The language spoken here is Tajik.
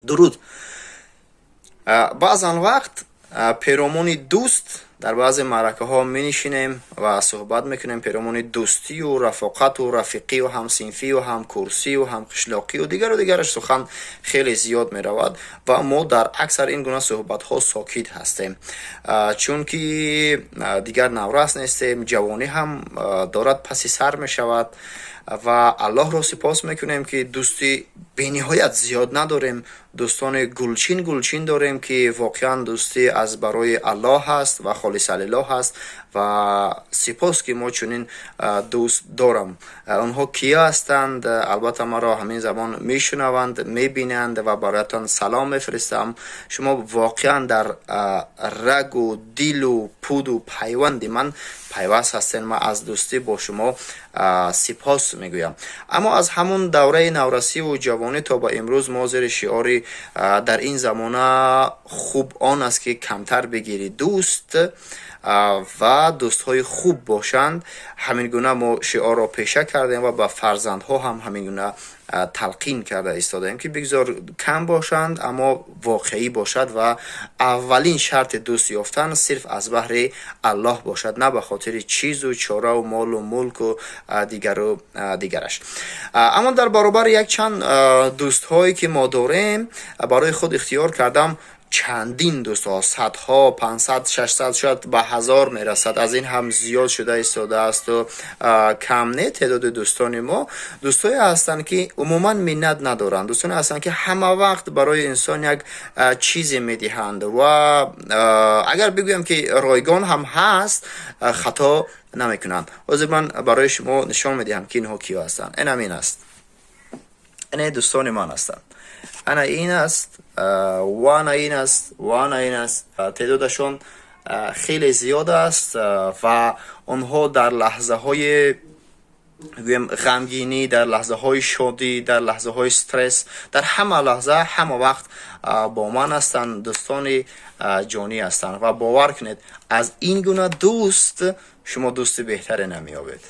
Дуруд. Баъзан вақт перомони дӯст дар баъзе маъракаҳо менишинем ва суҳбат мекунем перомони дӯстию рафоқату рафиқию ҳамсинфию ҳамкурсию ҳамқишлоқию дигару дигараш. Сухан хеле зиёд меравад ва мо дар аксар ин гуна суҳбатҳо сокит ҳастем, чунки дигар наврас нестем, ҷавонӣ ҳам дорад паси сар мешавад. Ва Аллоҳро сипос мекунем, ки дӯсти бениҳоят зиёд надорем, дӯстони гулчин гулчин дорем, ки воқеан дӯстӣ аз барои Аллоҳ ҳаст ва холиса лиллоҳ ҳаст. Ва сипос, ки мо чунин дӯст дорам. Онҳо кия ҳастанд? Албатта, маро ҳамин замон мешунаванд, мебинанд ва бароятон салом мефиристам. Шумо воқеан дар рагу дилу пуду пайванди ман пайваст ҳастед. Ман аз дӯстӣ бо шумо сипос мегӯям. Аммо аз ҳамун давраи наврасиву ҷавонӣ то ба имрӯз мо зери шиори «дар ин замона хуб он аст, ки камтар бигирӣ дӯст ва дӯстҳои хуб бошанд», ҳамин гуна мо шиорро пеша кардем ва ба фарзандҳо ҳам ҳамин гуна талқин карда истодаем, ки бигзор кам бошанд, аммо воқеӣ бошад ва аввалин шарти дӯст ёфтан сирф аз баҳри Аллоҳ бошад, на ба хотири чизу чораву молу мулку дигару дигараш. Аммо дар баробари якчанд дӯстҳое, ки мо дорем, барои худ ихтиёр кардам чандин дӯстҳо, садҳо, 500, 600, шояд ба 1000 мерасад, аз ин ҳам зиёд шуда истодаасту кам не теъдоди дӯстони мо. Дӯстое ҳастанд, ки умуман миннат надоранд, дӯстоне ҳастанд, ки ҳама вақт барои инсон як чизе медиҳанд ва агар бигӯям, ки ройгон ҳам ҳаст, хато намекунанд. Ҳозир ман барои шумо нишон медиҳам, ки инҳо киё ҳастанд. Инам ин аст, ине дӯстони ман ҳастанд. Ана ин аст ва ана ин аст ва ана ин аст. Теъдодашон хеле зиёд аст ва онҳо дар лаҳзаҳои, гӯем, ғамгинӣ, дар лаҳзаҳои шодӣ, дар лаҳзаҳои стресс, дар ҳама лаҳза, ҳама вақт бо ман ҳастанд, дӯстони ҷонӣ ҳастанд. Ва бовар кунед, аз ин гуна дӯст шумо дӯсти беҳтаре намеёбед.